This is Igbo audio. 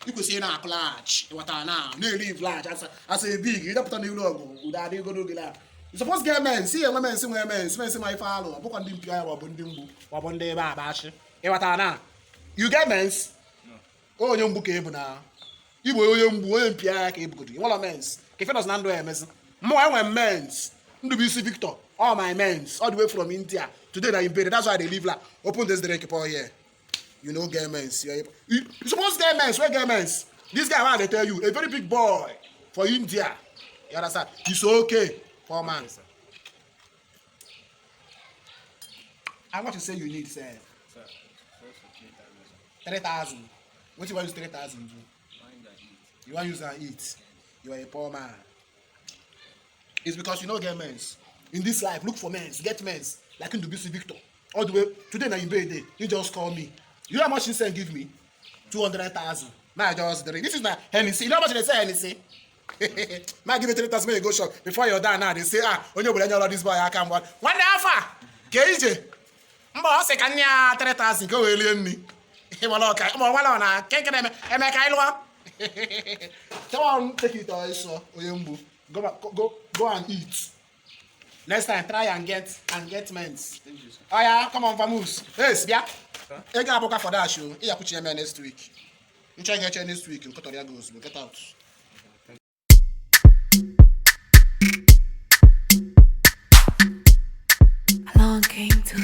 Ị kwesịrị na-akụ large, ịghọtara na na-elive large as a big ịdapụta n'ilu ọgụ udo adịgodo gị la. You suppose get men, si enwe men, si nwee men, si men si ma ife alụ, ọ bụkwa ndị mpi anya, ọ bụ ndị mgbu, ọ bụ ndị ebe abachi. Ịghọtara na you get mens? Onye mgbu ka ị bụ na igbo, onye mgbu, onye mpi anya ka ị bụgodo. Ị nwere mens ka ife nọzi na ndụ ya emezi. Mụ enwe mens, Ndubuisi Victor, all my mens all the way from India today na Ibere. That's why I dey live la. Open this drink, pour here. You no get mens. You suppose get mens wey get mens. This guy wey I dey tell you, a very big boy for India, you understand? It's okay, poor man. How much you say you need sef? Sir, first for 3,000. 3,000. Wetin you wan use 3,000 do? Mind and eat. You wan use am eat? You are a poor man. It's because you no get mens. In this life, look for mens, get mens like Ndubuisi Victor all the way today na im birthday. He just call me. You know how much he send give me? 200,000. Now I just drink. This is na Hennessy. You know how much they sell Hennessy? Ma give me 3,000, make you go shop before you're done. Now they say, ah, onye obodo enyere this boy aka mgba. Nwanne, afa ka ije mba, ọ sị ka nne ya 3,000 ka o wee rie nri. Ịgbara ọka ma ọ nwere ọ na nke na-eme eme ka anyị lụọ. Tell one, take it ọsọ, onye mgbu. Go back, go, go and eat. Next time, try and get mens. Thank you, sir. Oya, come on, vamoose. Yes, bịa. Sir? Ego abụka for dash o. Ị yakwuchi eme next week. Nche ga-eche next week, nkọtọrọ ya go ozugbo. Get out. Thank Along came two